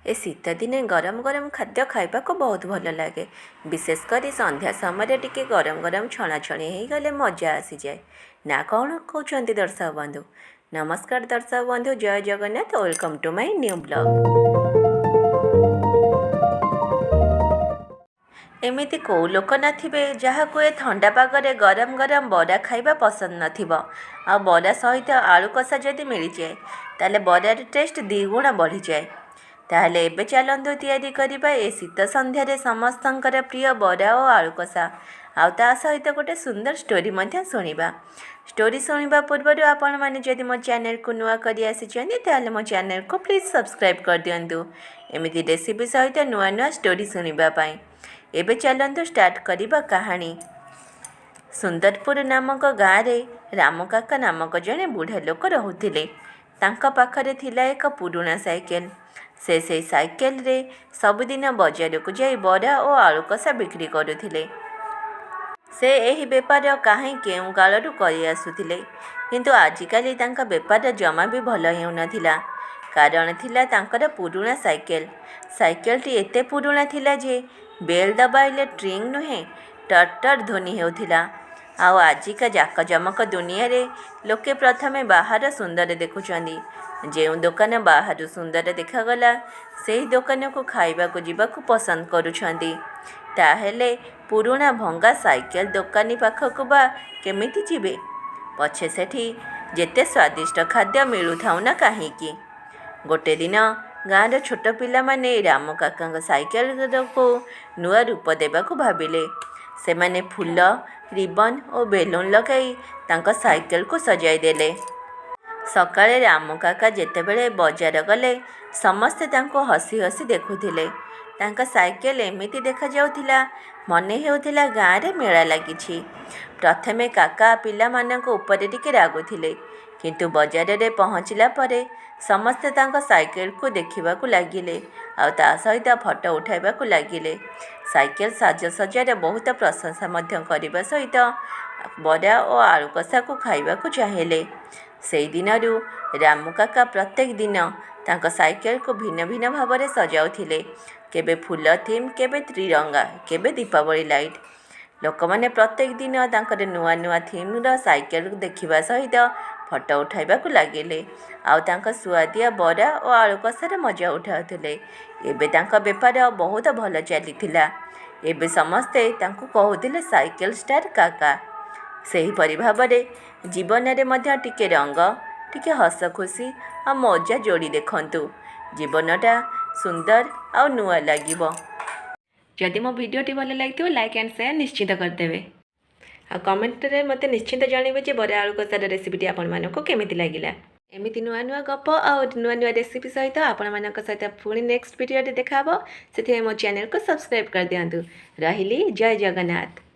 ଏ ଶୀତ ଦିନେ ଗରମ ଗରମ ଖାଦ୍ୟ ଖାଇବାକୁ ବହୁତ ଭଲ ଲାଗେ। ବିଶେଷ କରି ସନ୍ଧ୍ୟା ସମୟରେ ଟିକେ ଗରମ ଗରମ ଛଣାଛଣି ହେଇଗଲେ ମଜା ଆସିଯାଏ ନା କ'ଣ କହୁଛନ୍ତି ଦର୍ଶକ ବନ୍ଧୁ? ନମସ୍କାର ଦର୍ଶକ ବନ୍ଧୁ, ଜୟ Jagannath. Welcome to my new vlog. ଏମିତି କେଉଁ ଲୋକ ନଥିବେ ଯାହାକୁ ଏ ଥଣ୍ଡା ପାଗରେ ଗରମ ଗରମ ବରା ଖାଇବା ପସନ୍ଦ ନଥିବ। ଆଉ ବରା ସହିତ ଆଳୁ କଷା ଯଦି ମିଳିଯାଏ, ତାହେଲେ ବରାର ଟେଷ୍ଟ ଦ୍ୱିଗୁଣ ବଢ଼ିଯାଏ। ତାହେଲେ ଏବେ ଚାଲନ୍ତୁ ତିଆରି କରିବା ଏ ଶୀତ ସନ୍ଧ୍ୟାରେ ସମସ୍ତଙ୍କର ପ୍ରିୟ ବରା ଓ ଆଳୁ କଷା, ଆଉ ତା ସହିତ ଗୋଟେ ସୁନ୍ଦର ଷ୍ଟୋରି ମଧ୍ୟ ଶୁଣିବା। ଷ୍ଟୋରି ଶୁଣିବା ପୂର୍ବରୁ ଆପଣମାନେ ଯଦି ମୋ ଚ୍ୟାନେଲକୁ ନୂଆ କରି ଆସିଛନ୍ତି, ତାହେଲେ ମୋ ଚ୍ୟାନେଲକୁ ପ୍ଲିଜ୍ ସବସ୍କ୍ରାଇବ୍ କରିଦିଅନ୍ତୁ ଏମିତି ରେସିପି ସହିତ ନୂଆ ନୂଆ ଷ୍ଟୋରି ଶୁଣିବା ପାଇଁ। ଏବେ ଚାଲନ୍ତୁ ଷ୍ଟାର୍ଟ କରିବା କାହାଣୀ। ସୁନ୍ଦରପୁର ନାମକ ଗାଁରେ ରାମକାକା ନାମକ ଜଣେ ବୁଢ଼ା ଲୋକ ରହୁଥିଲେ। ତାଙ୍କ ପାଖରେ ଥିଲା ଏକ ପୁରୁଣା ସାଇକେଲ। ସେ ସେଇ ସାଇକେଲରେ ସବୁଦିନ ବଜାରକୁ ଯାଇ ବରା ଓ ଆଳୁ କଷା ବିକ୍ରି କରୁଥିଲେ। ସେ ଏହି ବେପାର କାହିଁ କେଉଁ କାଳରୁ କରିଆସୁଥିଲେ। କିନ୍ତୁ ଆଜିକାଲି ତାଙ୍କ ବେପାର ଜମା ବି ଭଲ ହେଉନଥିଲା। କାରଣ ଥିଲା ତାଙ୍କର ପୁରୁଣା ସାଇକେଲ। ସାଇକେଲଟି ଏତେ ପୁରୁଣା ଥିଲା ଯେ ବେଲ୍ ଦବାଇଲେ ଟ୍ରିଙ୍ଗ ନୁହେଁ, ଟର୍ ଟର୍ ଧ୍ୱନି ହେଉଥିଲା। ଆଉ ଆଜିକା ଜାକଜମକ ଦୁନିଆରେ ଲୋକେ ପ୍ରଥମେ ବାହାର ସୁନ୍ଦର ଦେଖୁଛନ୍ତି। ଯେଉଁ ଦୋକାନ ବାହାରୁ ସୁନ୍ଦର ଦେଖାଗଲା, ସେହି ଦୋକାନକୁ ଖାଇବାକୁ ଯିବାକୁ ପସନ୍ଦ କରୁଛନ୍ତି। ତାହେଲେ ପୁରୁଣା ଭଙ୍ଗା ସାଇକେଲ ଦୋକାନୀ ପାଖକୁ ବା କେମିତି ଯିବେ, ପଛେ ସେଠି ଯେତେ ସ୍ୱାଦିଷ୍ଟ ଖାଦ୍ୟ ମିଳୁଥାଉ ନା କାହିଁକି? ଗୋଟେ ଦିନ ଗାଁର ଛୋଟ ପିଲାମାନେ ରାମକାକାଙ୍କ ସାଇକେଲକୁ ନୂଆ ରୂପ ଦେବାକୁ ଭାବିଲେ। ସେମାନେ ଫୁଲ, ରିବନ୍ ଓ ବେଲୁନ୍ ଲଗାଇ ତାଙ୍କ ସାଇକେଲକୁ ସଜାଇ ଦେଲେ। ସକାଳେ ରାମକାକା ଯେତେବେଳେ ବଜାର ଗଲେ, ସମସ୍ତେ ତାଙ୍କୁ ହସି ହସି ଦେଖୁଥିଲେ। ତାଙ୍କ ସାଇକେଲ ଏମିତି ଦେଖାଯାଉଥିଲା, ମନେ ହେଉଥିଲା ଗାଁରେ ମେଳା ଲାଗିଛି। ପ୍ରଥମେ କାକା ପିଲାମାନଙ୍କ ଉପରେ ଟିକେ ରାଗୁଥିଲେ, କିନ୍ତୁ ବଜାରରେ ପହଞ୍ଚିଲା ପରେ ସମସ୍ତେ ତାଙ୍କ ସାଇକେଲକୁ ଦେଖିବାକୁ ଲାଗିଲେ ଆଉ ତା ସହିତ ଫଟୋ ଉଠାଇବାକୁ ଲାଗିଲେ। ସାଇକେଲ ସାଜସଜ୍ଜାର ବହୁତ ପ୍ରଶଂସା ମଧ୍ୟ କରିବା ସହିତ ବରା ଓ ଆଳୁ କଷାକୁ ଖାଇବାକୁ ଚାହିଁଲେ। ସେଇଦିନରୁ ରାମୁ କାକା ପ୍ରତ୍ୟେକ ଦିନ ତାଙ୍କ ସାଇକେଲକୁ ଭିନ୍ନ ଭିନ୍ନ ଭାବରେ ସଜାଉଥିଲେ। କେବେ ଫୁଲ ଥିମ୍, କେବେ ତ୍ରିରଙ୍ଗା, କେବେ ଦୀପାବଳି ଲାଇଟ୍। ଲୋକମାନେ ପ୍ରତ୍ୟେକ ଦିନ ତାଙ୍କର ନୂଆ ନୂଆ ଥିମ୍ର ସାଇକେଲ ଦେଖିବା ସହିତ ଫଟୋ ଉଠାଇବାକୁ ଲାଗିଲେ ଆଉ ତାଙ୍କ ସୁଆଦିଆ ବରା ଓ ଆଳୁ କଷାର ମଜା ଉଠାଉଥିଲେ। ଏବେ ତାଙ୍କ ବେପାର ବହୁତ ଭଲ ଚାଲିଥିଲା। ଏବେ ସମସ୍ତେ ତାଙ୍କୁ କହୁଥିଲେ ସାଇକେଲ ଷ୍ଟାର କାକା। ସେହିପରି ଭାବରେ ଜୀବନରେ ମଧ୍ୟ ଟିକେ ରଙ୍ଗ, ଟିକେ ହସ ଖୁସି ଆଉ ମଜା ଯୋଡ଼ି ଦେଖନ୍ତୁ, ଜୀବନଟା ସୁନ୍ଦର ଆଉ ନୂଆ ଲାଗିବ। ଯଦି ମୋ ଭିଡ଼ିଓଟି ଭଲ ଲାଗିଥିବ, ଲାଇକ୍ ଆଣ୍ଡ ସେୟାର ନିଶ୍ଚିତ କରିଦେବେ ଆଉ କମେଣ୍ଟରେ ମୋତେ ନିଶ୍ଚିତ ଜଣାଇବେ ଯେ ବରା ଆଳୁ କଷାର ରେସିପିଟି ଆପଣମାନଙ୍କୁ କେମିତି ଲାଗିଲା। ଏମିତି ନୂଆ ନୂଆ ଗପ ଆଉ ନୂଆ ନୂଆ ରେସିପି ସହିତ ଆପଣମାନଙ୍କ ସହିତ ପୁଣି ନେକ୍ସଟ ଭିଡ଼ିଓରେ ଦେଖାହେବ। ସେଥିପାଇଁ ମୋ ଚ୍ୟାନେଲକୁ ସବସ୍କ୍ରାଇବ୍ କରିଦିଅନ୍ତୁ। ରହିଲି, ଜୟ ଜଗନ୍ନାଥ।